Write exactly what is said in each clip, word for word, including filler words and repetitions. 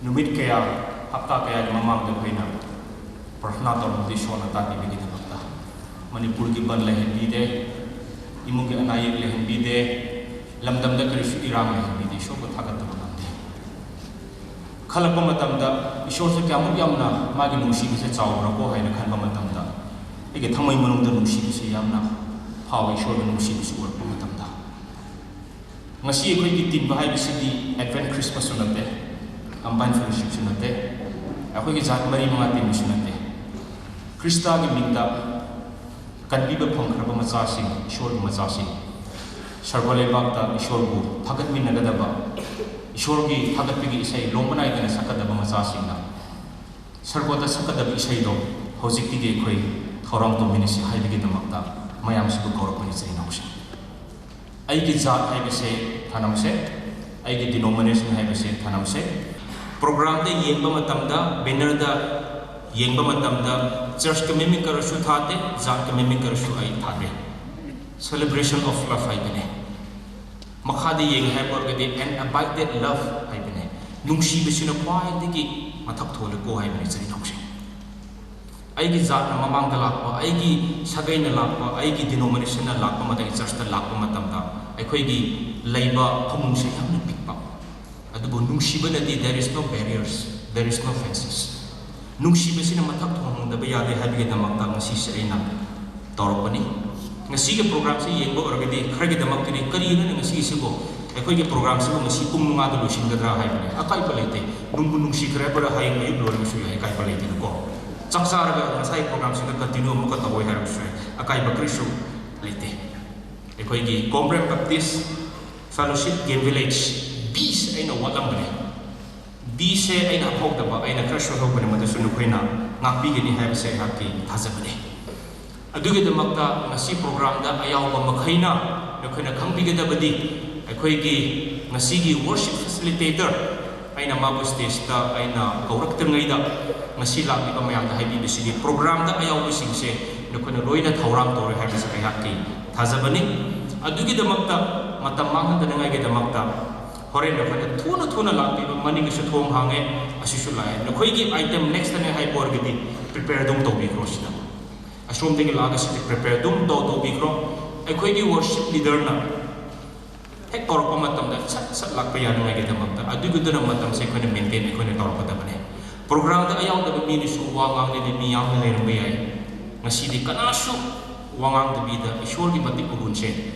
ꯅꯨꯃꯤꯠ ꯀꯌꯥ, ꯍꯞꯇꯥ ꯀꯌꯥꯒꯤ ꯃꯃꯥꯡꯗ ꯑꯩꯈꯣꯏꯅ ꯄ꯭ꯔꯊꯅꯥ ꯇꯧꯔꯝꯕꯗꯤ ꯏꯁꯣꯔꯅ ꯇꯥꯕꯤꯕꯒꯤꯗꯃꯛꯇ꯫ ꯃꯅꯤꯄꯨꯔꯒꯤ ꯕꯟ ꯂꯩꯍꯟꯕꯤꯗꯦ, ꯏꯃꯨꯡꯒꯤ ꯑꯅꯥ ꯑꯌꯦꯛ ꯂꯩꯍꯟꯕꯤꯗꯦ, ꯂꯝꯗꯝꯗ ꯀꯔꯤꯁꯨ ꯏꯔꯥꯡ ꯂꯩꯍꯟꯕꯤꯗꯦ, ꯏꯁꯣꯔꯕꯨ ꯊꯥꯒꯠꯇꯕ ꯉꯝꯗꯦ꯫ ꯈꯜꯂꯛꯄ ꯃꯇꯝꯗ ꯏꯁꯣꯔꯁꯦ ꯀꯌꯥꯃꯨꯛ ꯌꯥꯝꯅ ꯃꯥꯒꯤ ꯅꯨꯡꯁꯤꯕꯁꯦ ꯆꯥꯎꯕ꯭ꯔꯥꯀꯣ ꯍꯥꯏꯅ ꯈꯟꯕ ꯃꯇꯝꯗ ꯑꯩꯒꯤ ꯊꯃꯣꯏ ꯃꯅꯨꯡꯗ ꯅꯨꯡꯁꯤꯕꯁꯦ ꯌꯥꯝꯅ ꯐꯥꯎꯋꯤ, ꯏꯁꯣꯔꯒꯤ ꯅꯨꯡꯁꯤꯕꯁꯤ ꯎꯔꯛꯄ ꯃꯇꯝꯗ꯫ ꯉꯁꯤ ꯑꯩꯈꯣꯏꯒꯤ ꯇꯤꯟꯕ ꯍꯥꯏꯕꯁꯤꯗꯤ Advent Christmasꯁꯨ ꯅꯠꯇꯦ, Combined Fellowshipꯁꯨ ꯅꯠꯇꯦ, ꯑꯩꯈꯣꯏꯒꯤ ꯖꯥꯠ ꯃꯔꯤ ꯃꯉꯥ ꯇꯤꯟꯕꯁꯨ ꯅꯠꯇꯦ꯫ ꯈ꯭ꯔꯤꯁꯇꯒꯤ ꯃꯤꯡꯗ ꯀꯟꯕꯤꯕ ꯐꯪꯈ꯭ꯔꯕ ꯃꯆꯥꯁꯤꯡ, ꯏꯁꯣꯔꯒꯤ ꯃꯆꯥꯁꯤꯡ, ꯁꯔꯒ ꯂꯩꯕꯥꯛꯇ ꯏꯁꯣꯔꯕꯨ ꯊꯥꯒꯠꯃꯤꯟꯅꯒꯗꯕ, ꯏꯁꯣꯔꯒꯤ ꯊꯥꯒꯠꯄꯒꯤ ꯏꯁꯩ ꯂꯣꯝꯕ ꯅꯥꯏꯗꯅ ꯁꯛꯀꯗꯕ ꯃꯆꯥꯁꯤꯡꯅ ꯁꯔꯒꯣꯗ ꯁꯛꯀꯗꯕ ꯏꯁꯩꯗꯣ ꯍꯧꯖꯤꯛꯇꯤꯒꯤ ꯑꯩꯈꯣꯏ ꯊꯧꯔꯥꯡ ꯇꯧꯃꯤꯟꯅꯁꯤ ꯍꯥꯏꯕꯒꯤꯗꯃꯛꯇ ꯃꯌꯥꯝꯁꯤꯕꯨ ꯀꯧꯔꯛꯄꯅꯤ, ꯏꯆꯤꯟ ꯏꯅꯥꯎꯁꯤꯡ꯫ ꯑꯩꯒꯤ ꯖꯥꯠ ꯍꯥꯏꯕꯁꯦ ꯊꯅꯝꯁꯦ, ꯑꯩꯒꯤ denomination ꯍꯥꯏꯕꯁꯦ ꯊꯅꯝꯁꯦ꯫ ꯄ꯭ꯔꯣꯒ꯭ꯔꯥꯝꯗ ꯌꯦꯡꯕ ꯃꯇꯝꯗ, ꯕꯦꯅꯔꯗ ꯌꯦꯡꯕ ꯃꯇꯝꯗ ꯆꯔꯆꯀ ꯃꯃꯤꯡ ꯀꯔꯁꯨ ꯊꯥꯗꯦ, ꯖꯥꯠꯀ ꯃꯃꯤꯡ ꯀꯔꯁꯨ ꯑꯩ ꯊꯥꯗꯦ꯫ Celebration of Love ꯍꯥꯏꯕꯅꯦ꯫ ꯃꯈꯥꯗ ꯌꯦꯡꯉꯦ ꯍꯥꯏꯕ ꯑꯣꯏꯔꯒꯗꯤ An Abided Love ꯍꯥꯏꯕꯅꯦ꯫ ꯅꯨꯡꯁꯤꯕꯁꯤꯅ ꯈ꯭ꯋꯥꯏꯗꯒꯤ ꯃꯊꯛ ꯊꯣꯜꯂꯦꯀꯣ ꯍꯥꯏꯕꯅꯦ, ꯏꯆꯤꯟ ꯏꯅꯥꯎꯁꯤꯡ꯫ ꯑꯩꯒꯤ ꯖꯥꯠꯅ ꯃꯃꯥꯡꯗ ꯂꯥꯛꯄ, ꯑꯩꯒꯤ ꯁꯥꯒꯩꯅ ꯂꯥꯛꯄ, ꯑꯩꯒꯤ denominationꯅ ꯂꯥꯛꯄ ꯃꯇꯝꯗ, ꯆꯔꯆꯇ ꯂꯥꯛꯄ ꯃꯇꯝꯗ ꯑꯩꯈꯣꯏꯒꯤ ꯂꯩꯕ ꯐꯃꯨꯡꯁꯦ ꯌꯥꯝꯅ ꯄꯤꯛꯄ꯫ ꯑꯗꯨꯕꯨ ꯅꯨꯡꯁꯤꯕꯅꯗꯤ there is no barriers, there is no fences꯫ ꯅꯨꯡꯁꯤꯕꯁꯤꯅ ꯃꯊꯛ ꯊꯣꯡꯍꯟꯗꯕ ꯌꯥꯗꯦ ꯍꯥꯏꯕꯒꯤꯗꯃꯛꯇ ꯉꯁꯤꯁꯦ ꯑꯩꯅ ꯇꯧꯔꯛꯄꯅꯤ꯫ ꯉꯁꯤꯒꯤ ꯄ꯭ꯔꯣꯒ꯭ꯔꯥꯝꯁꯤ ꯌꯦꯡꯕ ꯑꯣꯏꯔꯒꯗꯤ ꯈꯔꯒꯤꯗꯃꯛꯇꯗꯤ ꯀꯔꯤꯅꯣꯅꯦ ꯉꯁꯤꯒꯤꯁꯤꯕꯨ, ꯑꯩꯈꯣꯏꯒꯤ ꯄ꯭ꯔꯣꯒ꯭ꯔꯥꯝꯁꯤꯕꯨ ꯉꯁꯤ ꯄꯨꯡ ꯃꯉꯥꯗ ꯂꯣꯏꯁꯤꯟꯒꯗ꯭ꯔꯥ ꯍꯥꯏꯕꯅꯦ꯫ ꯑꯀꯥꯏꯕ ꯂꯩꯇꯦ꯫ ꯅꯨꯡꯕꯨ ꯅꯨꯡꯁꯤꯈ꯭ꯔꯦ ꯍꯥꯏꯕꯗ ꯍꯌꯦꯡ ꯑꯌꯨꯛ ꯂꯣꯏꯔꯒꯁꯨ ꯌꯥꯏ, ꯑꯀꯥꯏꯕ ꯂꯩꯇꯦꯅꯀꯣ꯫ ꯆꯥꯛ ꯆꯥꯔꯒ ꯉꯁꯥꯏ ꯄ꯭ꯔꯣꯒ꯭ꯔꯥꯝꯁꯤꯗ continue ꯑꯃꯨꯛꯀ ꯇꯧꯋꯦ ꯍꯥꯏꯔꯕꯁꯨ ꯌꯥꯏ, ꯑꯀꯥꯏꯕ ꯀꯔꯤꯁꯨ ꯂꯩꯇꯦ꯫ ꯑꯩꯈꯣꯏꯒꯤ Combren Baptist Fellowship Game Village, Bꯁꯦ ꯑꯩꯅ ꯋꯥꯠꯂꯝꯕꯅꯦ꯫ Bꯁꯦ ꯑꯩꯅ ꯍꯥꯞꯍꯧꯗꯕ, ꯑꯩꯅ ꯈꯔ ꯁꯣꯏꯍꯧꯕꯅꯦ, ꯃꯗꯨꯁꯨ ꯅꯈꯣꯏꯅ ꯉꯥꯛꯄꯤꯒꯅꯤ ꯍꯥꯏꯕꯁꯦ ꯑꯩꯍꯥꯛꯀꯤ ꯊꯥꯖꯕꯅꯤ꯫ ꯑꯗꯨꯒꯤꯗꯃꯛꯇ ꯉꯁꯤ ꯄ꯭ꯔꯣꯒ꯭ꯔꯥꯝꯗ ꯑꯌꯥꯎꯕ ꯃꯈꯩꯅ ꯅꯈꯣꯏꯅ ꯈꯪꯕꯤꯒꯗꯕꯗꯤ, ꯑꯩꯈꯣꯏꯒꯤ ꯉꯁꯤꯒꯤ worship facilitator, ꯑꯩꯅ ꯃꯥꯕꯨ stageꯇ ꯑꯩꯅ ꯀꯧꯔꯛꯇ꯭ꯔꯤꯉꯩꯗ ꯉꯁꯤ ꯂꯥꯛꯂꯤꯕ ꯃꯌꯥꯝꯗ ꯍꯥꯏꯕꯤꯕꯁꯤꯗꯤ, ꯄ꯭ꯔꯣꯒ꯭ꯔꯥꯝꯗ ꯑꯌꯥꯎꯕꯁꯤꯡꯁꯦ ꯅꯈꯣꯏꯅ ꯂꯣꯏꯅ ꯊꯧꯔꯥꯡ ꯇꯧꯔꯦ ꯍꯥꯏꯕꯁꯤ ꯑꯩꯍꯥꯛꯀꯤ ꯊꯥꯖꯕꯅꯤ꯫ ꯑꯗꯨꯒꯤꯗꯃꯛꯇ ꯃꯇꯝ ꯃꯥꯡꯍꯟꯗꯅꯉꯥꯏꯒꯤꯗꯃꯛꯇ ꯍꯣꯔꯦꯟ ꯑꯩꯈꯣꯏꯅ ꯊꯨꯅ ꯊꯨꯅ ꯂꯥꯛꯄꯤꯕ, ꯃꯅꯤꯡꯒꯤꯁꯨ ꯊꯣꯡ ꯍꯥꯡꯉꯦ, ꯑꯁꯤꯁꯨ ꯂꯥꯛꯑꯦ꯫ ꯅꯈꯣꯏꯒꯤ item next ꯅꯦ ꯍꯥꯏꯕ ꯑꯣꯏꯔꯒꯗꯤ prepare ꯑꯗꯨꯝ ꯇꯧꯕꯤꯈ꯭ꯔꯣ ꯁꯤꯗ꯫ ꯑꯁꯣꯝꯗꯒꯤ ꯂꯥꯛꯑꯒ ꯁꯤꯗ prepare ꯑꯗꯨꯝ ꯇꯧ-, ꯇꯧꯕꯤꯈ꯭ꯔꯣ꯫ ꯑꯩꯈꯣꯏꯒꯤ worship leader ꯅ ꯍꯦꯛ ꯀꯧꯔꯛꯄ ꯃꯇꯝꯗ ꯁꯠ ꯁꯠ ꯂꯥꯛꯄ ꯌꯥꯅꯉꯥꯏꯒꯤꯗꯃꯛꯇ ꯑꯗꯨꯒꯤꯗꯨꯅ ꯃꯇꯝꯁꯦ ꯑꯩꯈꯣꯏꯅ maintain ꯑꯩꯈꯣꯏꯅ ꯇꯧꯔꯛꯀꯗꯕꯅꯦ꯫ Program ꯗ ꯑꯌꯥꯎꯗꯕ ꯃꯤꯅꯁꯨ ꯋꯥ ꯉꯥꯡꯂꯤꯕ ꯃꯤ ꯌꯥꯝꯅ ꯂꯩꯔꯝꯕ ꯌꯥꯏ꯫ ꯉꯁꯤꯗꯤ ꯀꯅꯥꯁꯨ ꯋꯥ ꯉꯥꯡꯗꯕꯤꯗ ꯏꯁꯣꯔꯒꯤ ꯃꯇꯤꯛ ꯃꯒꯨꯟꯁꯦ,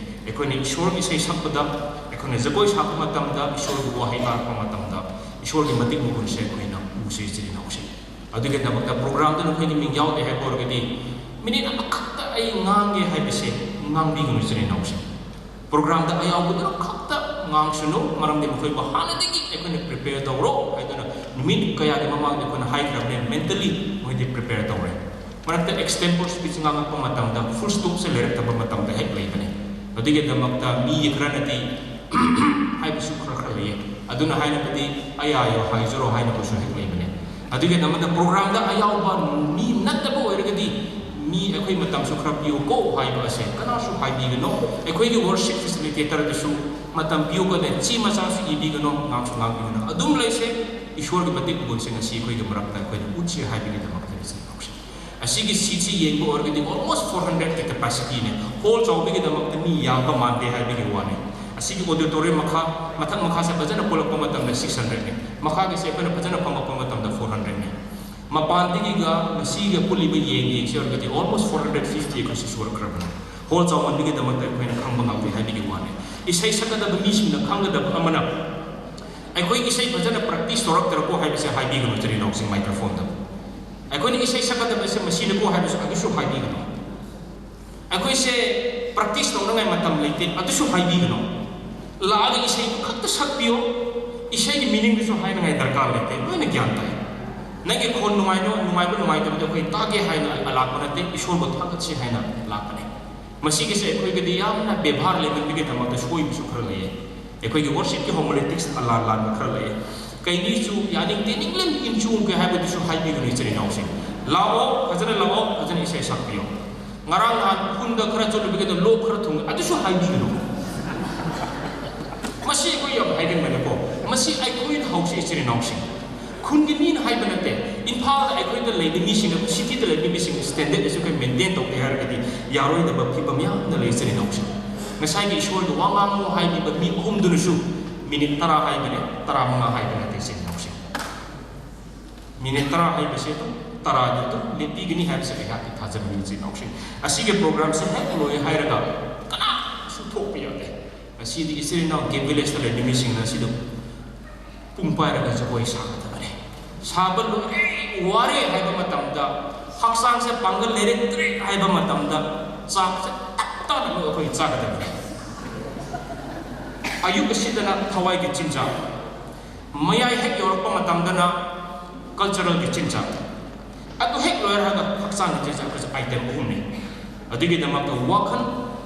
ꯑꯩꯈꯣꯏꯅ ꯏꯁꯣꯔꯒꯤ ꯏꯁꯩ ꯁꯛꯄꯗ, ꯑꯩꯈꯣꯏꯅ ꯖꯒꯣꯏ ꯁꯥꯕ ꯃꯇꯝꯗ, ꯏꯁꯣꯔꯒꯤ ꯋꯥꯍꯩ ꯇꯥꯔꯛꯄ ꯃꯇꯝꯗ ꯏꯁꯣꯔꯒꯤ ꯃꯇꯤꯛ ꯃꯒꯨꯟꯁꯦ ꯑꯩꯈꯣꯏꯅ ꯎꯁꯦ, ꯏꯆꯤꯜ ꯏꯅꯥꯎꯁꯦ꯫ ꯑꯗꯨꯒꯤꯗꯃꯛꯇ program ꯗ ꯅꯈꯣꯏꯒꯤ ꯃꯤꯡ ꯌꯥꯎꯗꯦ ꯍꯥꯏꯕ ꯑꯣꯏꯔꯒꯗꯤ, minute ꯑꯃꯈꯛꯇ ꯑꯩ ꯉꯥꯡꯒꯦ ꯍꯥꯏꯕꯁꯦ ꯉꯥꯡꯕꯤꯒꯅꯨ, ꯏꯆꯤꯜ ꯏꯅꯥꯎꯁꯦ꯫ Program ꯗ ꯑꯌꯥꯎꯕꯗꯨꯅ ꯈꯛꯇ ꯉꯥꯡꯁꯅꯨ, ꯃꯔꯝꯗꯤ ꯃꯈꯣꯏꯕꯨ ꯍꯥꯟꯅꯗꯒꯤ ꯑꯩꯈꯣꯏꯅ prepare ꯇꯧꯔꯣ ꯍꯥꯏꯗꯨꯅ ꯅꯨꯃꯤꯠ ꯀꯌꯥꯒꯤ ꯃꯃꯥꯡꯗ ꯑꯩꯈꯣꯏꯅ ꯍꯥꯏꯈ꯭ꯔꯕꯅꯦ, mentally ꯃꯣꯏꯗꯤ prepare ꯇꯧꯔꯦ꯫ ꯃꯔꯛꯇ extempore speech ꯉꯥꯡꯉꯛꯄ ꯃꯇꯝꯗ full stop ꯁꯦ ꯂꯩꯔꯛꯇꯕ ꯃꯇꯝꯗ ꯍꯦꯛ ꯂꯩꯕꯅꯦ꯫ ꯑꯗꯨꯒꯤꯗꯃꯛꯇ ꯃꯤ ꯈꯔꯅꯗꯤ ꯍꯥꯏꯕꯁꯨ ꯈꯔ ꯈꯔ ꯂꯩꯌꯦ꯫ ꯑꯗꯨꯅ ꯍꯥꯏꯅꯕꯗꯤ ꯑꯌꯥ ꯑꯌꯣ ꯍꯥꯏꯖꯔꯣ ꯍꯥꯏꯅꯕꯁꯨ ꯍꯦꯛ ꯂꯩꯕꯅꯦ꯫ ꯑꯗꯨꯒꯤꯗꯃꯛꯇ program ꯗ ꯑꯌꯥꯎꯕ ꯃꯤ ꯅꯠꯇꯕ ꯑꯣꯏꯔꯒꯗꯤ ꯃꯤ ꯑꯩꯈꯣꯏ ꯃꯇꯝꯁꯨ ꯈꯔ ꯄꯤꯌꯨꯀꯣ ꯍꯥꯏꯕ ꯑꯁꯦ ꯀꯅꯥꯁꯨ ꯍꯥꯏꯕꯤꯒꯅꯣ꯫ ꯑꯩꯈꯣꯏꯒꯤ worship facilitator ꯗꯁꯨ ꯃꯇꯝ ꯄꯤꯌꯨꯀꯣ, ꯆꯦ ꯃꯆꯥꯁꯨ ꯏꯕꯤꯒꯅꯣ, ꯉꯥꯡꯁꯨ ꯉꯥꯡꯕꯤꯒꯅꯣ꯫ ꯑꯗꯨꯝ ꯂꯩꯁꯦ, ꯏꯁꯣꯔꯒꯤ ꯃꯇꯤꯛ ꯃꯒꯨꯟꯁꯦ ꯉꯁꯤ ꯑꯩꯈꯣꯏꯒꯤ ꯃꯔꯛꯇ ꯑꯩꯈꯣꯏꯅ ꯎꯠꯁꯤ ꯍꯥꯏꯕꯒꯤꯗꯃꯛꯇ ꯏꯆꯤꯜ ꯏꯅꯥꯎꯁꯦ꯫ ꯑꯁꯤꯒꯤ seat ꯁꯤ ꯌꯦꯡꯕ ꯑꯣꯏꯔꯒꯗꯤ almost four hundred ꯀꯤ capacity ꯅꯦ꯫ Hall ꯆꯥꯎꯕꯒꯤꯗꯃꯛꯇ ꯃꯤ ꯌꯥꯝꯕ ꯃꯥꯟꯗꯦ ꯍꯥꯏꯕꯒꯤ ꯋꯥꯅꯦ꯫ ꯑꯁꯤꯒꯤ auditorium ꯃꯈꯥ, ꯃꯊꯛ ꯃꯈꯥꯁꯦ ꯐꯖꯅ ꯄꯨꯜꯂꯛꯄ ꯃꯇꯝꯗ six hundred ꯅꯦ꯫ ꯃꯈꯥꯒꯤꯁꯦ ꯑꯩꯈꯣꯏꯅ ꯐꯖꯅ ꯐꯝꯃꯛꯄ ꯃꯇꯝꯗ four hundred ꯅꯦ꯫ ꯃꯄꯥꯟꯗꯒꯤꯒ ꯉꯁꯤꯒ ꯄꯨꯜꯂꯤꯕ ꯌꯦꯡ ꯌꯦꯡꯁꯤ ꯑꯣꯏꯔꯒꯗꯤ almost four hundred fifty ꯑꯩꯈꯣꯏꯁꯤ ꯁꯨꯔꯛꯈ꯭ꯔꯕꯅꯤ꯫ Hall ꯆꯥꯎꯃꯟꯕꯒꯤꯗꯃꯛꯇ ꯑꯩꯈꯣꯏꯅ ꯈꯪꯕ ꯉꯝꯗꯦ ꯍꯥꯏꯕꯒꯤ ꯋꯥꯅꯤ꯫ ꯏꯁꯩ ꯁꯛꯀꯗꯕ ꯃꯤꯁꯤꯡꯅ ꯈꯪꯒꯗꯕ ꯑꯃꯅ, ꯑꯩꯈꯣꯏ ꯏꯁꯩ ꯐꯖꯅ practice ꯇꯧꯔꯛꯇ꯭ꯔꯀꯣ ꯍꯥꯏꯕꯁꯦ ꯍꯥꯏꯕꯤꯒꯅꯨ, ꯏꯆꯤꯜ ꯏꯅꯥꯎꯁꯤꯡ, microphone ꯗ꯫ ꯑꯩꯈꯣꯏꯅ ꯏꯁꯩ ꯁꯛꯀꯗꯕꯁꯦ ꯃꯁꯤꯅꯀꯣ ꯍꯥꯏꯕꯁꯨ ꯑꯗꯨꯁꯨ ꯍꯥꯏꯕꯤꯒꯅꯨ꯫ ꯑꯩꯈꯣꯏꯁꯦ practice ꯇꯧꯅꯉꯥꯏ ꯃꯇꯝ ꯂꯩꯇꯦ, ꯑꯗꯨꯁꯨ ꯍꯥꯏꯕꯤꯒꯅꯨ꯫ ꯂꯥꯛꯑꯒ ꯏꯁꯩꯗꯨ ꯈꯛꯇ ꯁꯛꯄꯤꯌꯨ, ꯏꯁꯩꯒꯤ meaning ꯗꯨꯁꯨ ꯍꯥꯏꯅꯉꯥꯏ ꯗꯔꯀꯥꯔ ꯂꯩꯇꯦ, ꯂꯣꯏꯅ ꯒ꯭ꯌꯥꯟ ꯇꯥꯏ꯫ ꯅꯪꯒꯤ ꯈꯣꯟ ꯅꯨꯡꯉꯥꯏꯅꯣ-, ꯅꯨꯡꯉꯥꯏꯕ ꯅꯨꯡꯉꯥꯏꯇꯕꯗꯣ ꯑꯩꯈꯣꯏ ꯇꯥꯒꯦ ꯍꯥꯏꯅ ꯂꯥꯛꯄ ꯅꯠꯇꯦ, ꯏꯁꯣꯔꯕꯨ ꯊꯥꯒꯠꯁꯤ ꯍꯥꯏꯅ ꯂꯥꯛꯄꯅꯦ꯫ ꯃꯁꯤꯒꯤꯁꯦ ꯑꯩꯈꯣꯏꯒꯗꯤ ꯌꯥꯝꯅ ꯕꯦꯕꯥꯔ ꯂꯩꯃꯟꯕꯒꯤꯗꯃꯛꯇ ꯁꯣꯏꯕꯁꯨ ꯈꯔ ꯂꯩꯌꯦ꯫ ꯑꯩꯈꯣꯏꯒꯤ worship ꯀꯤ homiletics ꯑ ꯂꯥꯟ ꯂꯥꯟꯕ ꯈꯔ ꯂꯩꯌꯦ꯫ ꯀꯩꯅꯤꯁꯨ ꯌꯥꯅꯤꯡꯗꯦ, ꯅꯤꯡꯂꯝ ꯏꯟꯆꯨꯡꯒꯦ ꯍꯥꯏꯕꯗꯨꯁꯨ ꯍꯥꯏꯕꯤꯒꯅꯨ, ꯏꯆꯤꯜ ꯏꯅꯥꯎꯁꯤꯡ꯫ ꯂꯥꯛꯑꯣ, ꯐꯖꯅ ꯂꯥꯛꯑꯣ, ꯐꯖꯅ ꯏꯁꯩ ꯁꯛꯄꯤꯌꯣ꯫ ꯉꯔꯥꯡ ꯅꯍꯥꯟ ꯈꯨꯟꯗ ꯈꯔ ꯆꯠꯂꯨꯕꯒꯤꯗ ꯂꯣꯛ ꯈꯔ ꯊꯨꯡꯉꯦ, ꯑꯗꯨꯁꯨ ꯍꯥꯏꯕꯤꯒꯅꯨ꯫ ꯃꯁꯤ ꯑꯩꯈꯣꯏ ꯌꯥꯝ ꯍꯥꯏꯒꯟꯕꯅꯦꯀꯣ꯫ ꯃꯁꯤ ꯑꯩꯈꯣꯏꯅ ꯍꯧꯁꯤ, ꯏꯆꯤꯜ ꯏꯅꯥꯎꯁꯤꯡ꯫ ꯈꯨꯟꯒꯤ ꯃꯤꯅ ꯍꯥꯏꯕ ꯅꯠꯇꯦ꯫ ꯏꯝꯐꯥꯜꯗ ꯑꯩꯈꯣꯏꯗ ꯂꯩꯕ ꯃꯤꯁꯤꯡꯅ, ꯁꯤꯇꯤꯗ ꯂꯩꯕ ꯃꯤꯁꯤꯡꯅ ꯁ꯭ꯇꯦꯟꯗꯔꯗ ꯑꯁꯤ ꯑꯩꯈꯣꯏ ꯃꯦꯟꯇꯦꯟ ꯇꯧꯗꯦ ꯍꯥꯏꯔꯒꯗꯤ ꯌꯥꯔꯣꯏꯗꯕ ꯐꯤꯕꯝ ꯌꯥꯝꯅ ꯂꯩ, ꯏꯆꯤꯜ ꯏꯅꯥꯎꯁꯤꯡ꯫ ꯉꯁꯥꯏꯒꯤ ꯏꯁꯣꯔꯒ ꯋꯥ ꯉꯥꯡꯉꯨ ꯍꯥꯏꯕꯤꯕ ꯃꯤ ꯑꯍꯨꯝꯗꯨꯅꯁꯨ ꯃꯤꯅꯤꯠ ꯇꯔꯥ ꯍꯥꯏꯕꯅꯦ, ꯇꯔꯥꯃꯉꯥ ꯍꯥꯏꯕ ꯅꯠꯇꯦ, ꯏꯆꯤꯜ ꯏꯅꯥꯎꯁꯤꯡ꯫ ꯃꯤꯅꯤꯠ ꯇꯔꯥ ꯍꯥꯏꯕꯁꯦ ꯑꯗꯨꯝ ꯇꯔꯥꯗꯤ ꯑꯗꯨꯝ ꯂꯦꯞꯄꯤꯒꯅꯤ ꯍꯥꯏꯕꯁꯦ ꯑꯩꯍꯥꯛꯀꯤ ꯊꯥꯖꯕꯅꯤ, ꯏꯆꯤꯜ ꯏꯅꯥꯎꯁꯤꯡ꯫ ꯑꯁꯤꯒꯤ ꯄ꯭ꯔꯣꯒ꯭ꯔꯥꯝꯁꯦ ꯍꯦꯛ ꯂꯣꯏ ꯍꯥꯏꯔꯒ ꯀꯅꯥꯁꯨ ꯊꯣꯛꯄ ꯌꯥꯗꯦ꯫ ꯉꯁꯤꯗꯤ ꯏꯆꯤꯜ ꯏꯅꯥꯎ ꯒꯦꯝ ꯚꯤꯂꯦꯖꯇ ꯂꯩꯕ ꯃꯤꯁꯤꯡꯅ ꯑꯁꯤꯗ ꯄꯨꯡ ꯄꯥꯏꯔꯒ ꯖꯒꯣꯏ ꯁꯥꯒꯗꯕꯅꯤ꯫ ꯁꯥꯕ ꯂꯣꯏꯔꯦ, ꯋꯥꯔꯦ ꯍꯥꯏꯕ ꯃꯇꯝꯗ, ꯍꯛꯆꯥꯡꯁꯦ ꯄꯥꯡꯒꯜ ꯂꯩꯔꯛꯇ꯭ꯔꯦ ꯍꯥꯏꯕ ꯃꯇꯝꯗ, ꯆꯥꯛꯁꯦ ꯇꯞ ꯇꯥꯅ ꯑꯩꯈꯣꯏ ꯆꯥꯒꯗꯕꯅꯤ꯫ ꯑꯌꯨꯛ ꯑꯁꯤꯗꯅ ꯊꯋꯥꯏꯒꯤ ꯆꯤꯟꯖꯥꯛ, ꯃꯌꯥꯏ ꯍꯦꯛ ꯌꯧꯔꯛꯄ ꯃꯇꯝꯗꯅ ꯀꯜꯆꯔꯦꯜꯒꯤ ꯆꯤꯟꯖꯥꯛ, ꯑꯗꯨ ꯍꯦꯛ ꯂꯣꯏꯔꯒ ꯍꯛꯆꯥꯡꯒꯤ ꯆꯤꯟꯖꯥꯛ, ꯑꯩꯈꯣꯏꯁꯦ ꯑꯥꯏꯇꯦꯝ ꯑꯍꯨꯝꯅꯤ꯫ ꯑꯗꯨꯒꯤꯗꯃꯛꯇ ꯋꯥꯈꯜ,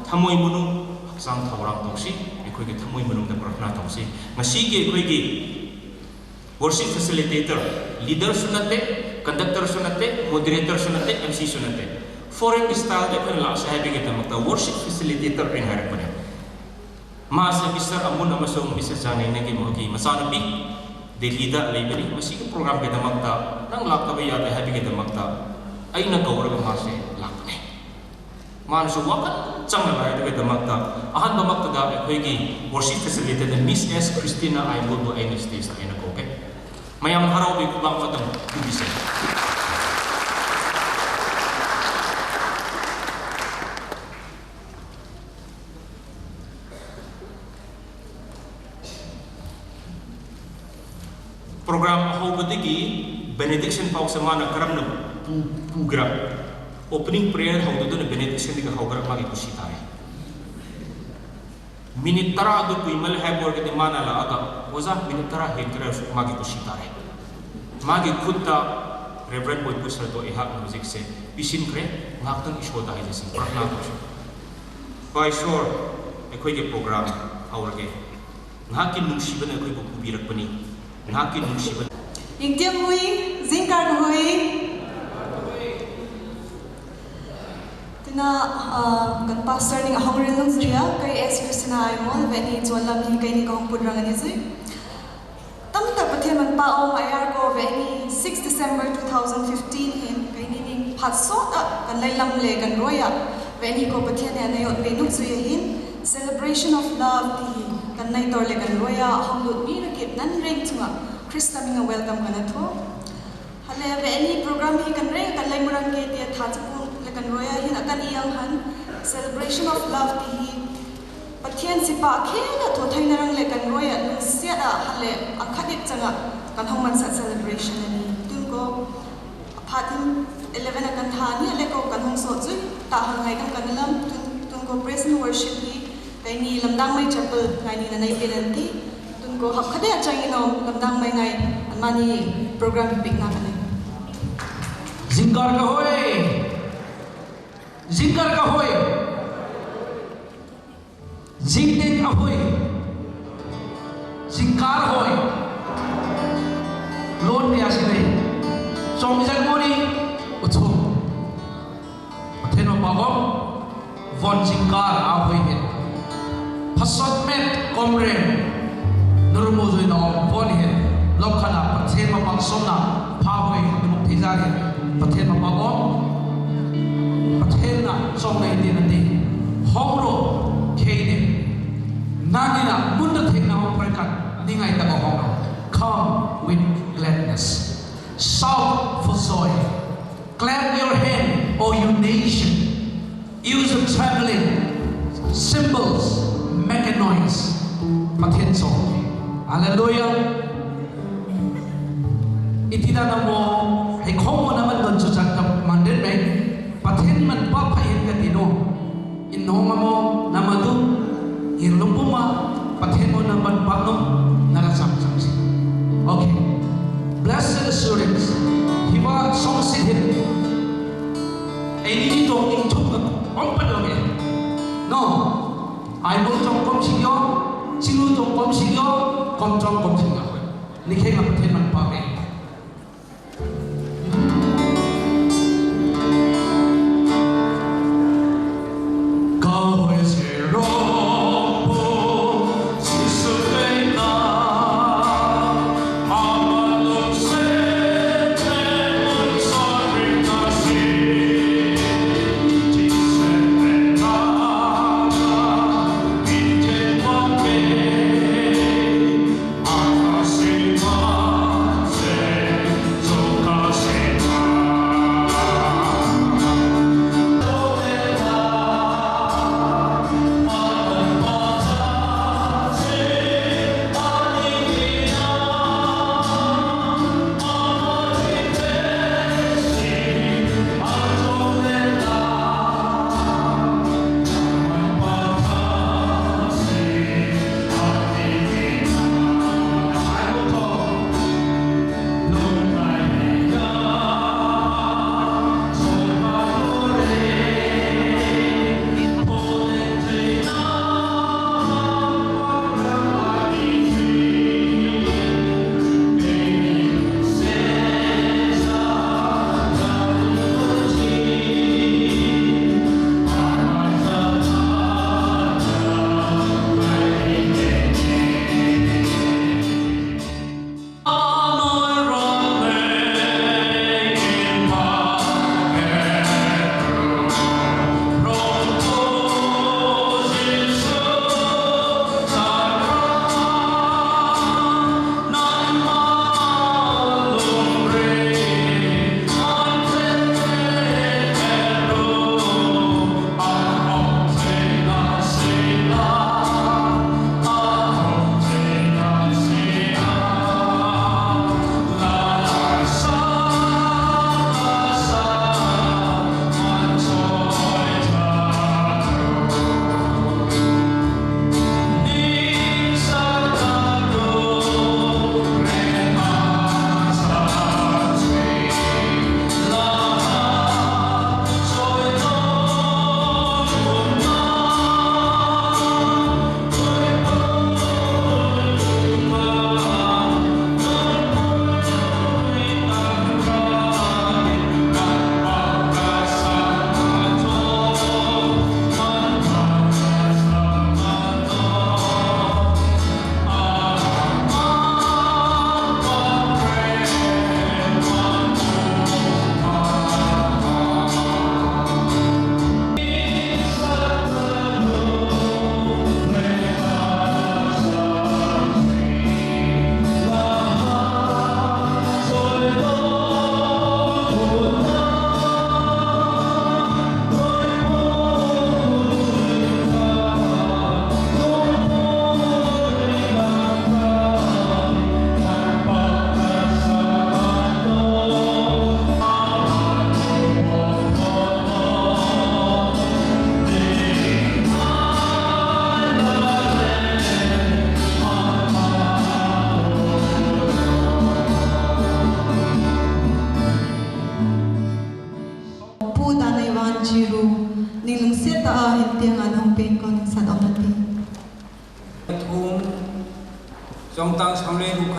ꯊꯃꯣꯏ ꯃꯅꯨꯡ, ꯍꯛꯆꯥꯡ ꯊꯧꯔꯥꯡ ꯇꯧꯁꯤ꯫ ꯑꯩꯈꯣꯏꯒꯤ ꯊꯃꯣꯏ ꯃꯅꯨꯡꯗ ꯄ꯭ꯔꯊꯅꯥ ꯇꯧꯁꯤ꯫ ꯉꯁꯤꯒꯤ ꯑꯩꯈꯣꯏꯒꯤ ꯋꯔꯁꯤꯞ ꯐꯦꯁꯤꯂꯤꯇꯦꯇꯔ, ꯂꯤꯗꯔꯁꯨ ꯅꯠꯇꯦ, ꯀꯟꯗꯛꯇꯔꯁꯨ ꯅꯠꯇꯦ, ꯃꯣꯗꯔꯦꯇꯔꯁꯨ ꯅꯠꯇꯦ, ꯑꯦꯝ ꯁꯤꯁꯨ ꯅꯠꯇꯦ꯫ ꯐꯣꯔꯦꯟꯒꯤ ꯁ꯭ꯇꯥꯏꯜꯗ ꯑꯩꯈꯣꯏꯅ ꯂꯥꯛꯁꯦ ꯍꯥꯏꯕꯒꯤꯗꯃꯛꯇ ꯋꯔꯁꯤꯞ ꯐꯦꯁꯤꯂꯤꯇꯦꯇꯔ ꯑꯩꯅ ꯍꯥꯏꯔꯛꯄꯅꯦ꯫ ꯃꯥꯁꯦ ꯃꯤꯁꯇꯔ ꯑꯃꯨꯟ ꯑꯃꯁꯨꯡ ꯃꯤꯁꯦꯁ ꯖꯥꯅꯤꯅꯒꯤ ꯃꯈꯣꯏꯒꯤ ꯃꯆꯥꯅꯨꯄꯤ ꯗꯦꯜꯂꯤꯗ ꯂꯩꯕꯅꯤ꯫ ꯃꯁꯤꯒꯤ ꯄ꯭ꯔꯣꯒ꯭ꯔꯥꯝꯒꯤꯗꯃꯛꯇ ꯅꯪ ꯂꯥꯛꯇꯕ ꯌꯥꯗꯦ ꯍꯥꯏꯕꯒꯤꯗꯃꯛꯇ ꯑꯩꯅ ꯀꯧꯔꯒ ꯃꯥꯁꯦ ꯂꯥꯛꯄꯅꯦ꯫ ꯃꯥꯅꯁꯨ ꯋꯥꯈꯜ ꯆꯪꯅ ꯂꯥꯛꯑꯦ꯫ ꯑꯗꯨꯒꯤꯗꯃꯛꯇ ꯑꯍꯥꯟꯕꯃꯛꯇꯗ ꯑꯩꯈꯣꯏꯒꯤ ꯋꯔꯁꯤꯞ ꯐꯦꯁꯤꯂꯤꯇꯦꯇꯔ ꯃꯤꯁ ꯑꯦꯁ ꯈ꯭ꯔꯤꯁꯇꯤꯅꯥ ꯑꯥꯏꯃꯣꯜꯕꯨ ꯑꯩꯅ ꯁ꯭ꯇꯦꯖꯇ ꯑꯩꯅ ꯀꯧꯒꯦ꯫ ꯃꯌꯥꯝ ꯍꯔꯥꯎꯕꯒꯤ ꯈꯨꯕꯥꯛ ꯑꯃꯇꯪ ꯄꯤꯕꯤꯁꯦ꯫ ꯄ꯭ꯔꯣꯒ꯭ꯔꯥꯝ ꯑꯍꯧꯕꯗꯒꯤ ꯕꯦꯅꯦꯗꯤꯛꯁꯟ ꯐꯥꯎꯁꯦ ꯃꯥꯅ ꯀꯔꯝꯅ ꯄꯨ-, ꯄꯨꯒꯦꯔꯥ? ꯑꯣꯄꯅꯤꯡ ꯄ꯭ꯔꯦꯌꯔ ꯍꯧꯗꯗꯨꯅ ꯕꯦꯅꯦꯗꯤꯛꯁꯟꯗꯒꯤ ꯍꯧꯒꯦꯔꯥ, ꯃꯥꯒꯤ ꯀꯨꯁꯤ ꯇꯥꯔꯦ꯫ ꯃꯤꯅꯤꯠ ꯇꯔꯥ ꯑꯗꯨ ꯀꯨꯏꯃꯜꯂꯦ ꯍꯥꯏꯕ ꯑꯣꯏꯔꯒꯗꯤ ꯃꯥꯅ ꯂꯥꯛꯑꯒ, "ꯑꯣꯖꯥ, ꯃꯤꯅꯤꯠ ꯇꯔꯥ ꯍꯦꯟꯈ꯭ꯔꯁꯨ ꯃꯥꯒꯤ ꯀꯨꯁꯤ ꯇꯥꯔꯦ"꯫ ꯃꯥꯒꯤ ꯈꯨꯠꯇ ꯔꯦꯚꯔꯦꯟ ꯕꯣꯏꯄꯨ ꯁꯔꯗꯣ ꯑꯩꯍꯥꯛꯅ ꯍꯧꯖꯤꯛꯁꯦ ꯄꯤꯁꯤꯟꯈ꯭ꯔꯦ꯫ ꯉꯥꯏꯍꯥꯛꯇꯪ ꯏꯁꯣꯔꯗ ꯍꯥꯏꯖꯁꯤ, ꯄ꯭ꯔꯊꯅꯥ ꯇꯧꯁꯤ꯫ ꯀꯣ ꯏꯁꯣꯔ, ꯑꯩꯈꯣꯏꯒꯤ ꯄ꯭ꯔꯣꯒ꯭ꯔꯥꯝ ꯍꯧꯔꯒꯦ꯫ ꯅꯍꯥꯛꯀꯤ ꯅꯨꯡꯁꯤꯕꯅ ꯑꯩꯈꯣꯏꯕꯨ ꯄꯨꯕꯤꯔꯛꯄꯅꯤ꯫ ꯅꯍꯥꯛꯀꯤ ꯅꯨꯡꯁꯤꯕ ꯏꯪꯇꯦꯝ ꯍꯨꯏ, ꯖꯤꯡꯀꯥꯟ ꯍꯨꯏ꯫ Na, uh, kan pastor ning ahong rin lung zria, kei S Christina Aimol, veni chuan lam hi kei ni ka hong put rang a ni zui. Tam tak Pathian man pa awm a yar ko veni six December two thousand fifteen hin kei ni ning phat sawt a kan lei lam le kan ruai a veni ko Pathian ne a nei awt ve nuk zui a hin celebration of love ti hi kan nei tawr le kan ruai a hong lut mi rakip nan reng chunga Krista minga welcome kan a thu. Hale ve ani program hi kan reng kan lei murang ke tia tha chapung le kan ruai a hin a kan i ang han celebration of love ti hi Pathian sipa khela tho thaina rang le kan ruai a lungsiat a hale a khadik changa kan hong man sa celebration ani tun ko a phat hin eleven a kan tha ni le ko kan hong so zui ta hang ngai kan kan lam tun tun ko praise and worship hi Kei ni Lamdangmai Chapel ngai ni na nei pelan ti. Tun ko hap khade a chang inom Lamdangmai ngai an mani program big na kane. Zingkar ka hoi. Zingkar ka hoi. Zingding a hoi. Zingkar hoi. Lon dia sini. Song izan moni. Utum. Pathen ma pagom von zingkar a hoi hin. Phasot met komrem. Nurmu zui na om von hin. Lok khana Pathen ma pang somna pha hoi hin. Muk thizar hin. Pathen ma pagom. Pathen na song na hindi nandi. Hongro kei ne. Nani na munda theng na hong prekan. Ningai ta hong. Come with gladness. Shout for joy. Clap your hand, O you nation. Use of trembling, cymbals, make a noise. Pathen song. Hallelujah. Itida na mo, hei khomo na man don chuchan ka mandin mai. Pathen man pa pa yen ka tino. Inong amo namadu hirlum puma Pathen mo namban pangom nara sam sam si. Okay. Blessed assurance. Hiwa song si hin. Eni ni tong ing tuk na om pa dong e. No. Ai mo tong kom si yo, sinu tong kom si yo, kom tong kom si yo. Ni khe ma Pathen man pa e.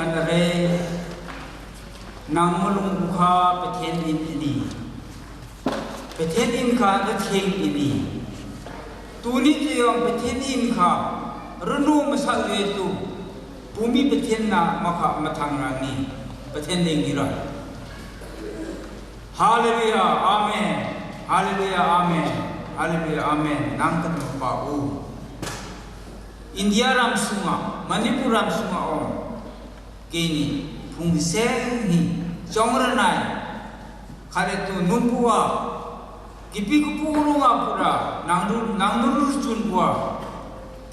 Nare, nang malung ukha Pathen in ini. Pathen in kha na theng ini. Tuni tu yang Pathen in kha runu masak ye tu. Pumi Pathen na makha mathang rani. Pathen ding ira. Hallelujah, amen. Hallelujah, amen. Hallelujah, amen. Nang kan pa u. India ram sunga, Manipur ram sunga om. Kini phung seng hi chongra nai. Khare tu numpua. Kipi kupu urunga pura nang ru nang nuru chun bua.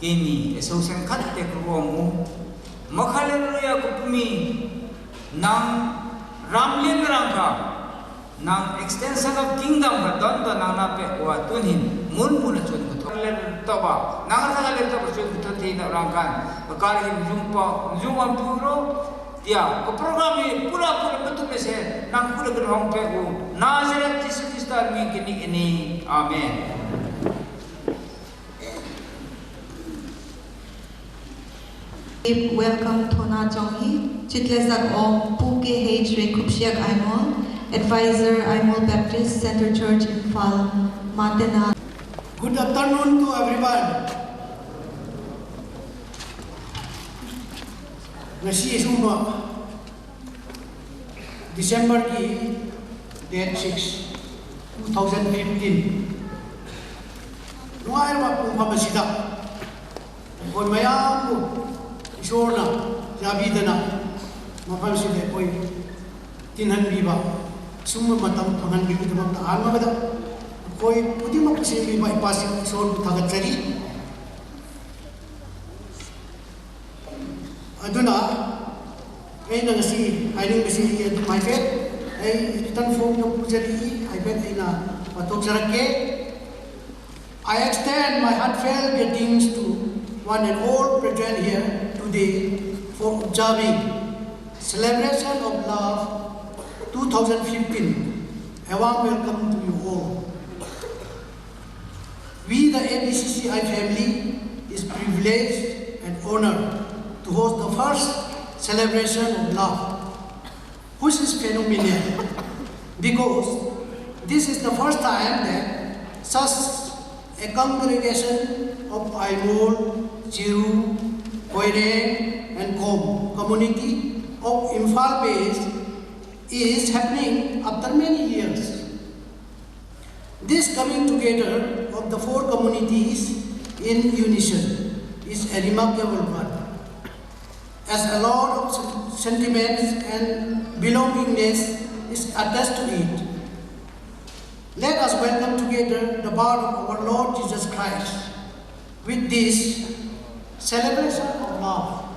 Kini esau seng khat te kuruamu. Makhale ruya kupumi nang ramlin rangka. Nang extension of kingdom ka don don nang na pe wa tun hin mun mun a chun kuthok le to ba nang sa le to ba chun kuthok thei na rang kan ka kar hin jum pa jum am pu ro tia ko program hi pura pura betul me se nang pura kan hong pe u Nazareth Jesus Christ min kini ini. Amen. Welcome Thona Chonghi, Chitlezak Om, Pu K H Rekupshiak Aimol, Advisor Aimol Baptist Center Church Imphal, Matena. Good afternoon to everyone. Ngasi isuma December ki date six, two thousand fifteen. ꯅꯨꯡꯉꯥꯏꯔꯕ ꯄꯨꯡꯐꯝ ꯑꯁꯤꯗ ꯑꯩꯈꯣꯏ ꯃꯌꯥꯝꯕꯨ ꯏꯁꯣꯔꯅ ꯌꯥꯕꯤꯗꯅ ꯃꯐꯝꯁꯤꯗ ꯑꯩꯈꯣꯏ ꯇꯤꯟꯍꯟꯕꯤꯕ, ꯁꯨꯝꯕ ꯃꯇꯝ ꯐꯪꯍꯟꯕꯤꯕꯒꯤꯗꯃꯛꯇ ꯑꯍꯥꯟꯕꯗ ꯑꯩꯈꯣꯏ ꯈꯨꯗꯤꯡꯃꯛꯄꯨ ꯁꯦꯝꯕꯤꯕ ꯏꯄꯥꯁꯤꯡ ꯏꯁꯣꯔꯕꯨ ꯊꯥꯒꯠꯆꯔꯤ꯫ ꯑꯗꯨꯅ ꯑꯩꯅ ꯉꯁꯤ ꯍꯥꯏꯅꯤꯡꯕꯁꯤ ꯑꯩ ꯑꯗꯨꯝ ꯍꯥꯏꯐꯦꯠ ꯑꯩ written form ꯗ ꯄꯨꯖꯔꯛꯏ, ꯍꯥꯏꯐꯦꯠ ꯑꯩꯅ ꯄꯥꯊꯣꯛꯆꯔꯛꯀꯦ꯫ I extend my heartfelt greetings to one and all present here today for observing Celebration of Love two thousand fifteen. A warm welcome to you all. We, the A B C C I family, is privileged and honored to host the first celebration of love, which is phenomenal because this is the first time that such a congregation of Aimol, Chiru, Koireng and Kom community of Imphal base is happening after many years. This coming together of the four communities in unison is a remarkable one, as a lot of sen- sentiments and belongingness is attached to it. Let us welcome together the birth of our Lord Jesus Christ with this celebration of love.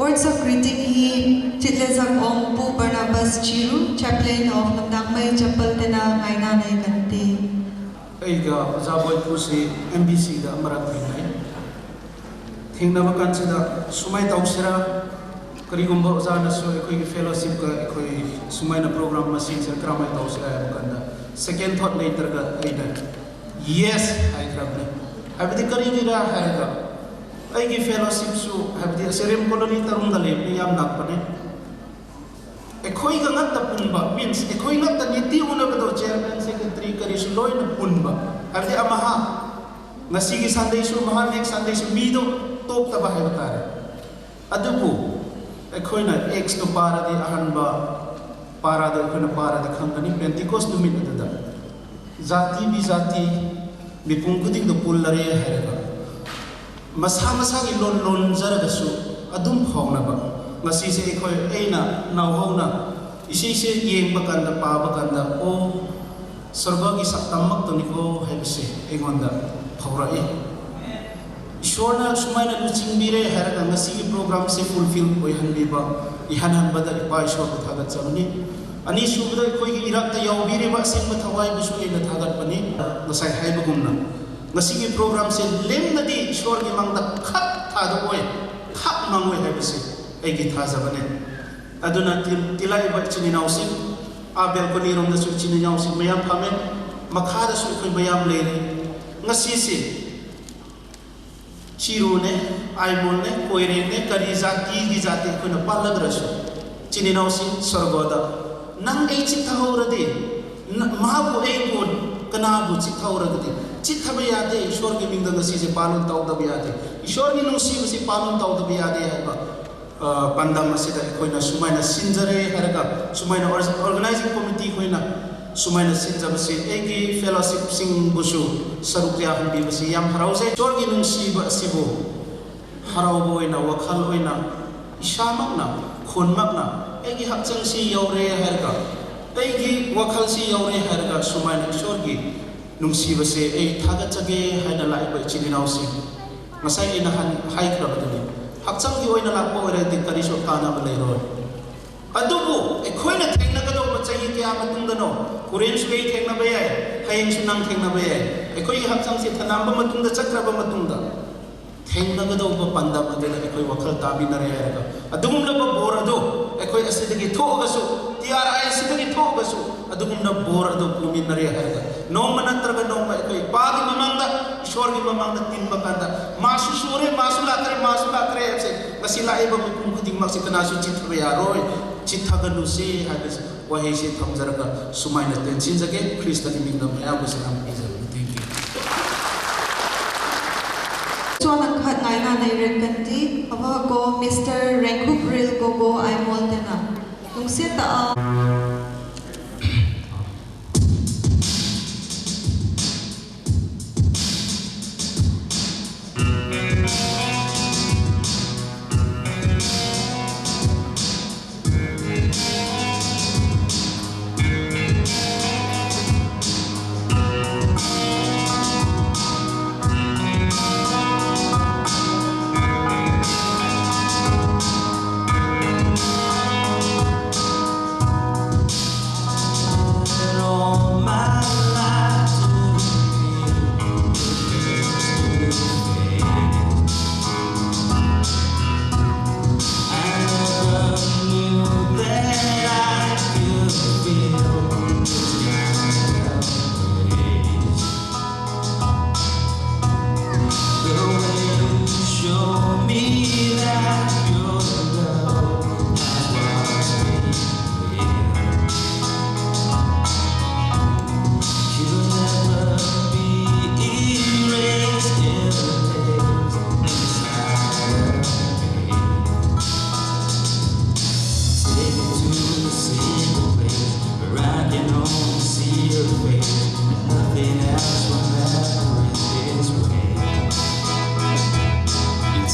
Words of greeting hi chitlezak ong Pu Barnabas Chiru, Chaplain of Namdangmai Chapel tena ngaina nei kante. ꯑꯩꯒ ꯑꯣꯖꯥ ꯕꯣꯏꯄꯨꯁꯤ M B ꯁꯤꯗ ꯑꯃꯔꯛ ꯊꯦꯡꯅꯩ꯫ ꯊꯦꯡꯅꯕ ꯀꯥꯟꯁꯤꯗ ꯁꯨꯃꯥꯏꯅ ꯇꯧꯁꯤꯔꯥ, ꯀꯔꯤꯒꯨꯝꯕ ꯑꯣꯖꯥꯅꯁꯨ ꯑꯩꯈꯣꯏꯒꯤ ꯐꯦꯂꯣꯁꯤꯞꯀ ꯑꯩꯈꯣꯏ ꯁꯨꯃꯥꯏꯅ ꯄ꯭ꯔꯣꯒ꯭ꯔꯥꯝ ꯑꯃ ꯁꯤꯟꯁꯤꯔꯥ, ꯀꯔꯝꯍꯥꯏꯅ ꯇꯧꯁꯤꯔꯥ ꯍꯥꯏꯕ ꯀꯥꯟꯗ, ꯁꯦꯀꯦꯟ ꯊꯣꯠ ꯂꯩꯇ꯭ꯔꯒ ꯑꯩꯅ ꯌꯦꯁ ꯍꯥꯏꯈ꯭ꯔꯕꯅꯤ꯫ ꯍꯥꯏꯕꯗꯤ ꯀꯔꯤꯒꯤꯔꯥ ꯍꯥꯏꯔꯒ, ꯑꯩꯒꯤ ꯐꯦꯂꯣꯁꯤꯞꯁꯨ, ꯍꯥꯏꯕꯗꯤ ꯑꯁꯤ ꯔꯦꯝ ꯀꯣꯂꯣꯅꯤ ꯇꯔꯨꯡꯗ ꯂꯩꯕꯅꯤ, ꯌꯥꯝ ꯅꯛꯄꯅꯦ꯫ ꯑꯩꯈꯣꯏꯒ ꯉꯛꯇ ꯄꯨꯟꯕ, ꯃꯤꯟꯁ ꯑꯩꯈꯣꯏ ꯉꯛꯇ ꯅꯤꯇꯤ ꯎꯅꯕꯗꯣ, ꯆꯤꯌꯔꯃꯦꯟ, ꯁꯦꯀ꯭ꯔꯦꯇꯔꯤ, ꯀꯔꯤꯁꯨ ꯂꯣꯏꯅ ꯄꯨꯟꯕ, ꯍꯥꯏꯕꯗꯤ ꯑꯃꯍꯥ ꯉꯁꯤꯒꯤ ꯁꯟꯗꯦꯁꯨ, ꯃꯍꯥ ꯅꯦꯛꯁ ꯁꯟꯗꯦꯁꯨ ꯃꯤꯗꯣ ꯇꯣꯛꯇꯕ ꯍꯥꯏꯕ ꯇꯥꯔꯦ꯫ ꯑꯗꯨꯕꯨ ꯑꯩꯈꯣꯏꯅ ꯑꯦꯛꯁꯇꯣ ꯄꯥꯔꯗꯤ, ꯑꯍꯥꯟꯕ ꯄꯥꯔꯥꯗꯣ ꯑꯩꯈꯣꯏꯅ ꯄꯥꯔꯗꯤ ꯈꯪꯒꯅꯤ, ꯄꯦꯟꯇꯤꯀꯣꯁ ꯅꯨꯃꯤꯠ ꯑꯗꯨꯗ ꯖꯥꯇꯤ ꯕꯤꯖꯥꯇꯤ ꯃꯤꯄꯨꯝ ꯈꯨꯗꯤꯡꯗꯣ ꯄꯨꯜꯂꯔꯦ ꯍꯥꯏꯔꯒ, ꯃꯁꯥ ꯃꯁꯥꯒꯤ ꯂꯣꯟ ꯂꯣꯟꯖꯔꯒꯁꯨ ꯑꯗꯨꯝ ꯐꯥꯎꯅꯕ꯫ ꯉꯁꯤꯁꯦ ꯑꯩꯈꯣꯏ, ꯑꯩꯅ ꯅꯧꯍꯧꯅ ꯏꯁꯩꯁꯦ ꯌꯦꯡꯕ ꯀꯥꯟꯗ, ꯄꯥꯕ ꯀꯥꯟꯗ, ꯑꯣ, ꯁꯔꯒꯒꯤ ꯁꯛꯇꯝꯃꯛꯇꯨꯅꯤꯀꯣ ꯍꯥꯏꯕꯁꯦ ꯑꯩꯉꯣꯟꯗ ꯐꯥꯎꯔꯛꯏ꯫ ꯏꯁꯣꯔꯅ ꯁꯨꯃꯥꯏꯅ ꯂꯨꯆꯤꯡꯕꯤꯔꯦ ꯍꯥꯏꯔꯒ ꯉꯁꯤꯒꯤ ꯄ꯭ꯔꯣꯒ꯭ꯔꯥꯝꯁꯦ ꯐꯨꯜꯐꯤꯜ ꯑꯣꯏꯍꯟꯕꯤꯕ, ꯏꯍꯟꯍꯟꯕꯗ ꯏꯄꯥ ꯏꯁꯣꯔꯕꯨ ꯊꯥꯒꯠꯆꯕꯅꯤ꯫ ꯑꯅꯤꯁꯨꯕꯗ, ꯑꯩꯈꯣꯏꯒꯤ ꯏꯔꯥꯠꯇ ꯌꯥꯎꯕꯤꯔꯤꯕ ꯑꯁꯦꯡꯕ ꯊꯋꯥꯏꯕꯨꯁꯨ ꯑꯩꯅ ꯊꯥꯒꯠꯄꯅꯤ꯫ ꯉꯁꯥꯏ ꯍꯥꯏꯕꯒꯨꯝꯅ, ꯉꯁꯤꯒꯤ ꯄ꯭ꯔꯣꯒ꯭ꯔꯥꯝꯁꯦ ꯂꯦꯝꯅꯗꯤ ꯏꯁꯣꯔꯒꯤ ꯃꯥꯡꯗ ꯈꯛ ꯊꯥꯗꯣꯛꯑꯣꯏ, ꯈꯛ ꯃꯥꯡꯉꯣꯏ ꯍꯥꯏꯕꯁꯦ ꯑꯩꯒꯤ ꯊꯥꯖꯕꯅꯤ꯫ ꯑꯗꯨꯅ ꯇꯤ-, ꯇꯤꯜꯂꯛꯏꯕ ꯏꯆꯤꯟ ꯏꯅꯥꯎꯁꯤꯡ, ꯑꯥ ꯕꯦꯜꯀꯣꯅꯤꯔꯣꯝꯗꯁꯨ ꯏꯆꯤꯟ ꯏꯅꯥꯎꯁꯤꯡ ꯃꯌꯥꯝ ꯐꯝꯃꯦ, ꯃꯈꯥꯗꯁꯨ ꯑꯩꯈꯣꯏ ꯃꯌꯥꯝ ꯂꯩꯔꯤ꯫ ꯉꯁꯤꯁꯦ ꯆꯤꯔꯨꯅꯦ, ꯑꯥꯏꯃꯣꯜꯅꯦ, ꯀꯣꯏꯔꯦꯡꯅꯦ, ꯀꯔꯤ ꯖꯥꯇꯤꯒꯤ ꯖꯥꯇꯤ ꯑꯩꯈꯣꯏꯅ ꯄꯥꯜꯂꯗ꯭ꯔꯁꯨ, ꯏꯆꯤꯟ ꯏꯅꯥꯎꯁꯤꯡ ꯁ꯭ꯋꯔꯒꯣꯗ, ꯅꯪ ꯑꯩ ꯆꯤꯠꯊꯍꯧꯔꯗꯤ, ꯅ-, ꯃꯥꯕꯨ ꯑꯩꯕꯨ ꯀꯅꯥꯕꯨ ꯆꯤꯠꯊꯍꯧꯔꯒꯗꯤ? ꯆꯤꯠꯊꯕ ꯌꯥꯗꯦ꯫ ꯏꯁꯣꯔꯒꯤ ꯃꯤꯡꯗ ꯉꯁꯤꯁꯦ ꯄꯥꯂꯣꯟ ꯇꯧꯗꯕ ꯌꯥꯗꯦ꯫ ꯏꯁꯣꯔꯒꯤ ꯅꯨꯡꯁꯤꯕꯁꯤ ꯄꯥꯂꯣꯟ ꯇꯧꯗꯕ ꯌꯥꯗꯦ ꯍꯥꯏꯕ, ꯑ, ꯄꯥꯟꯗꯝ ꯑꯁꯤꯗ ꯑꯩꯈꯣꯏꯅ ꯁꯨꯃꯥꯏꯅ ꯁꯤꯟꯖꯔꯦ ꯍꯥꯏꯔꯒ, ꯁꯨꯃꯥꯏꯅ ꯑꯣꯔ-, ꯑꯣꯔꯒꯅꯥꯏꯖꯤꯡ ꯀꯣꯃꯤꯇꯤ ꯑꯩꯈꯣꯏꯅ ꯁꯨꯃꯥꯏꯅ ꯁꯤꯟꯖꯕꯁꯤ, ꯑꯩꯒꯤ ꯐꯦꯂꯣꯁꯤꯞꯁꯤꯡꯕꯨꯁꯨ ꯁꯔꯨꯛ ꯌꯥꯍꯟꯕꯤꯕꯁꯤ ꯌꯥꯝ ꯍꯔꯥꯎꯖꯩ꯫ ꯏꯁꯣꯔꯒꯤ ꯅꯨꯡꯁꯤꯕ ꯑꯁꯤꯕꯨ ꯍꯔꯥꯎꯕ ꯑꯣꯏꯅ, ꯋꯥꯈꯜ ꯑꯣꯏꯅ, ꯏꯁꯥꯃꯛꯅ, ꯈꯨꯟꯃꯛꯅ ꯑꯩꯒꯤ ꯍꯛꯆꯥꯡꯁꯤ ꯌꯧꯔꯦ ꯍꯥꯏꯔꯒ, ꯑꯩꯒꯤ ꯋꯥꯈꯜꯁꯤ ꯌꯧꯔꯦ ꯍꯥꯏꯔꯒ, ꯁꯨꯃꯥꯏꯅ ꯏꯁꯣꯔꯒꯤ ꯅꯨꯡꯁꯤꯕꯁꯦ ꯑꯩ ꯊꯥꯒꯠꯆꯒꯦ ꯍꯥꯏꯅ ꯂꯥꯛꯏꯕ ꯏꯆꯤꯟ ꯏꯅꯥꯎꯁꯤꯡ, ꯉꯁꯥꯏ ꯑꯩꯅ ꯍꯥꯟ-, ꯍꯥꯏꯈ꯭ꯔꯕꯗꯨꯅꯤ, ꯍꯛꯆꯥꯡꯒꯤ ꯑꯣꯏꯅ ꯂꯥꯛꯄ ꯑꯣꯏꯔꯗꯤ ꯀꯔꯤꯁꯨ ꯀꯥꯟꯅꯕ ꯂꯩꯔꯣꯏ꯫ ꯑꯗꯨꯕꯨ ꯑꯩꯈꯣꯏꯅ ꯊꯦꯡꯅꯒꯗꯧꯕ ꯆꯍꯤ ꯀꯌꯥ ꯃꯇꯨꯡꯗꯅꯣ? ꯍꯣꯔꯦꯟꯁꯨ ꯑꯩ ꯊꯦꯡꯅꯕ ꯌꯥꯏ, ꯍꯌꯦꯡꯁꯨ ꯅꯪ ꯊꯦꯡꯅꯕ ꯌꯥꯏ꯫ ꯑꯩꯈꯣꯏꯒꯤ ꯍꯛꯆꯥꯡꯁꯦ ꯊꯅꯝꯕ ꯃꯇꯨꯡꯗ, ꯆꯠꯈ꯭ꯔꯕ ꯃꯇꯨꯡꯗ ꯊꯦꯡꯅꯒꯗꯧꯕ ꯄꯥꯟꯗꯝ ꯑꯗꯨꯗ ꯑꯩꯈꯣꯏ ꯋꯥꯈꯜ ꯇꯥꯃꯤꯟꯅꯔꯦ ꯍꯥꯏꯔꯒ, ꯑꯗꯨꯒꯨꯝꯂꯕ ꯕꯣꯔ ꯑꯗꯨ ꯑꯩꯈꯣꯏ ꯑꯁꯤꯗꯒꯤ ꯊꯣꯛꯑꯒꯁꯨ, ꯇꯤ ꯑꯥꯔ ꯑꯥꯏ ꯑꯁꯤꯗꯒꯤ ꯊꯣꯛꯑꯒꯁꯨ ꯑꯗꯨꯒꯨꯝꯅ ꯕꯣꯔ ꯑꯗꯨ ꯄꯨꯃꯤꯟꯅꯔꯦ ꯍꯥꯏꯔꯒ, ꯅꯣꯡꯃ ꯅꯠꯇ꯭ꯔꯒ ꯅꯣꯡꯃ ꯑꯩꯈꯣꯏ ꯏꯄꯥꯒꯤ ꯃꯃꯥꯡꯗ, ꯏꯁꯣꯔꯒꯤ ꯃꯃꯥꯡꯗ ꯇꯤꯟꯕ ꯀꯥꯟꯗ, ꯃꯥꯁꯨ ꯁꯨꯔꯦ, ꯃꯥꯁꯨ ꯂꯥꯛꯈ꯭ꯔꯦ, ꯃꯥꯁꯨ ꯂꯥꯛꯈ꯭ꯔꯦ ꯍꯥꯏꯕꯁꯦ, ꯉꯁꯤ ꯂꯥꯛꯏꯕ ꯃꯤꯄꯨꯝ ꯈꯨꯗꯤꯡꯃꯛꯁꯤ ꯀꯅꯥꯁꯨ ꯆꯤꯠꯊꯕ ꯌꯥꯔꯣꯏ꯫ ꯆꯤꯠꯊꯒꯅꯨꯁꯤ ꯍꯥꯏꯕꯁꯤ ꯋꯥꯍꯩꯁꯤ ꯊꯝꯖꯔꯒ ꯁꯨꯃꯥꯏꯅ ꯇꯦꯟꯁꯤꯟꯖꯒꯦ꯫ ꯈ꯭ꯔꯤꯁꯇꯒꯤ ꯃꯤꯡꯗ ꯃꯌꯥꯝꯕꯨ ꯁꯂꯥꯝ ꯄꯤꯖꯕꯅꯤ꯫ Thank you. Chuan an khat ngaina nei ren kan ti. Ava ko Mister Rengkhupril Gogo Aimol tena. Lungsiat ta a.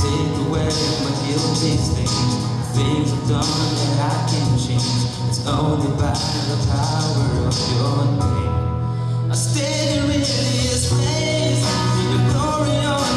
Take away my guilt, these things, things I've done that I can change. It's only by the power of your name. I stand here in this place, in your glory, all